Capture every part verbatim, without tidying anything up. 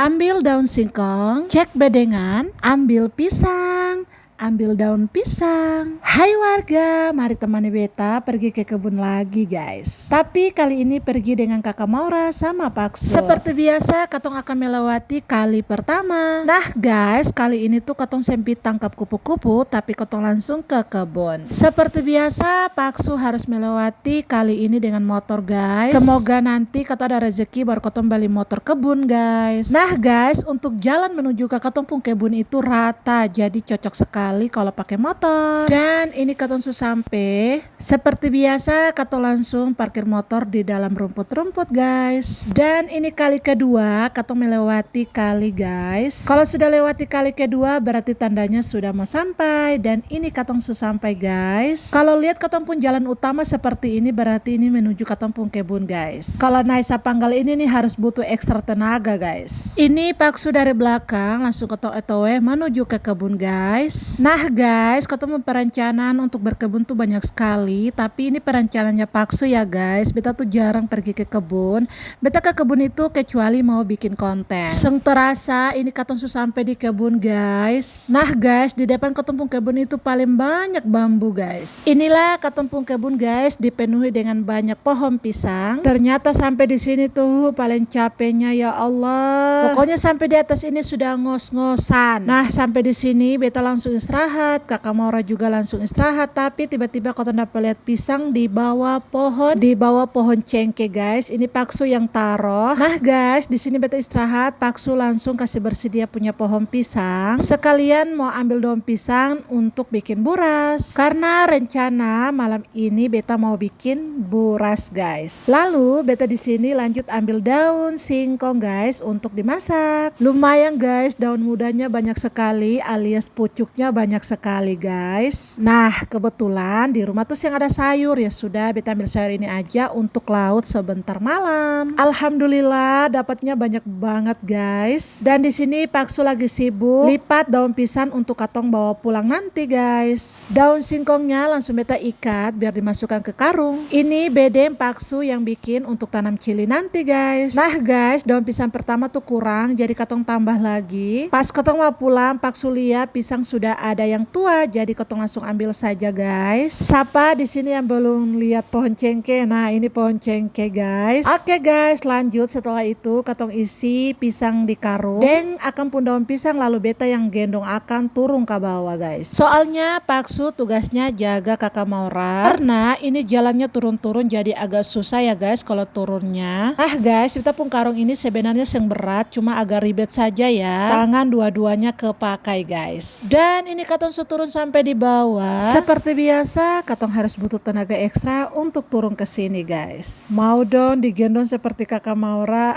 Ambil daun singkong, cek bedengan, ambil pisang, ambil daun pisang. Hai warga, mari temani beta pergi ke kebun lagi, guys. Tapi kali ini pergi dengan Kaka Maura sama Pak Su. Seperti biasa, katong akan melewati kali pertama. Nah, guys, kali ini tuh katong seng pi tangkap kupu-kupu, tapi katong langsung ke kebun. Seperti biasa, Pak Su harus melewati kali ini dengan motor, guys. Semoga nanti katong ada rezeki baru katong bali motor kebun, guys. Nah, guys, untuk jalan menuju ke katong pung kebun itu rata, jadi cocok sekali kalau pakai motor. Dan ini katong su sampe. Seperti biasa, katong langsung parkir motor di dalam rumput-rumput, guys. Dan ini kali kedua, katong melewati kali, guys. Kalau sudah lewati kali kedua, berarti tandanya sudah mau sampai. Dan ini katong su sampai, guys. Kalau lihat katong pung jalan utama seperti ini, berarti ini menuju katong pung kebun, guys. Kalau naik sapanggal ini nih harus butuh ekstra tenaga, guys. Ini Pak Su dari belakang, langsung katong O T W menuju ke kebun, guys. Nah, guys, katong pung perencanaan untuk berkebun tuh banyak sekali, tapi ini perencanaannya Pak Su ya, guys. Beta tuh jarang pergi ke kebun. Beta ke kebun itu kecuali mau bikin konten. Seng terasa, ini katong su sampe di kebun, guys. Nah, guys, di depan katong pung kebun itu paling banyak bambu, guys. Inilah katong pung kebun, guys, dipenuhi dengan banyak pohon pisang. Ternyata sampe di sini tuh paling capenya, ya Allah. Pokoknya sampe di atas ini sudah ngos-ngosan. Nah, sampe di sini beta langsung istirahat, Kaka Maura juga langsung istirahat, tapi tiba-tiba katong dapa lihat pisang di bawah pohon, di bawah pohon cengke, guys. Ini Pak Su yang taruh. Nah, guys, di sini beta istirahat, Pak Su langsung kasih bersih dia punya pohon pisang. Sekalian mau ambil daun pisang untuk bikin buras. Karena rencana malam ini beta mau bikin buras, guys. Lalu beta di sini lanjut ambil daun singkong, guys, untuk dimasak. Lumayan, guys, daun mudanya banyak sekali alias pucuknya banyak sekali, guys. Nah, kebetulan di rumah tuh seng ada sayur, ya sudah, beta ambil sayur ini aja untuk lauk sebentar malam. Alhamdulillah, dapatnya banyak banget, guys. Dan di sini Pak Su lagi sibuk lipat daun pisang untuk katong bawa pulang nanti, guys. Daun singkongnya langsung beta ikat biar dimasukkan ke karung. Ini bedeng Pak Su yang bikin untuk tanam cili nanti, guys. Nah, guys, daun pisang pertama tuh kurang, jadi katong tambah lagi. Pas katong mau pulang, Pak Su lia pisang sudah ada yang tua, jadi katong langsung ambil saja, guys. Sapa di sini yang belum lihat pohon cengke? Nah, ini pohon cengke, guys. Oke, guys, lanjut. Setelah itu, katong isi pisang di karung deng akang pung daun pisang, lalu beta yang gendong akang turun ka bawah, guys. Soalnya Pak Su tugasnya jaga Kaka Maura, karena ini jalannya turun-turun, jadi agak susah ya, guys, kalau turunnya. Nah, guys, beta pung karung ini sebenarnya seng berat, cuma agak ribet saja ya. Tangan dua-duanya kepakai, guys. Dan ini katong su turun sampe di bawah. Seperti biasa, katong harus butuh tenaga ekstra untuk turun ke sini, guys. Mau dong digendong seperti Kaka Maura.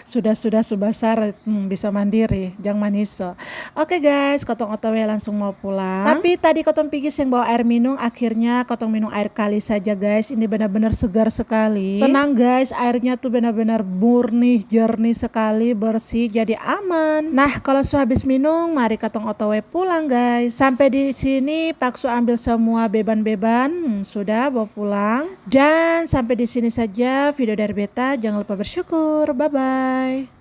Sudah-sudah su basar, hmm, bisa mandiri, jang maniso. Oke, guys, katong O T W langsung mau pulang. Tapi tadi katong pigi seng bawa air minum, akhirnya katong minum air kali saja, guys. Ini benar-benar segar sekali. Tenang, guys, airnya tuh benar-benar murni, jernih sekali, bersih, jadi aman. Nah, kalau su habis minum, mari katong O T W pulang, guys. Sampe di sini, Pak Su ambil semua beban-beban, hmm, sudah bawa pulang. Dan sampe di sini saja video dari beta. Jangan lupa bersyukur. Bye-bye.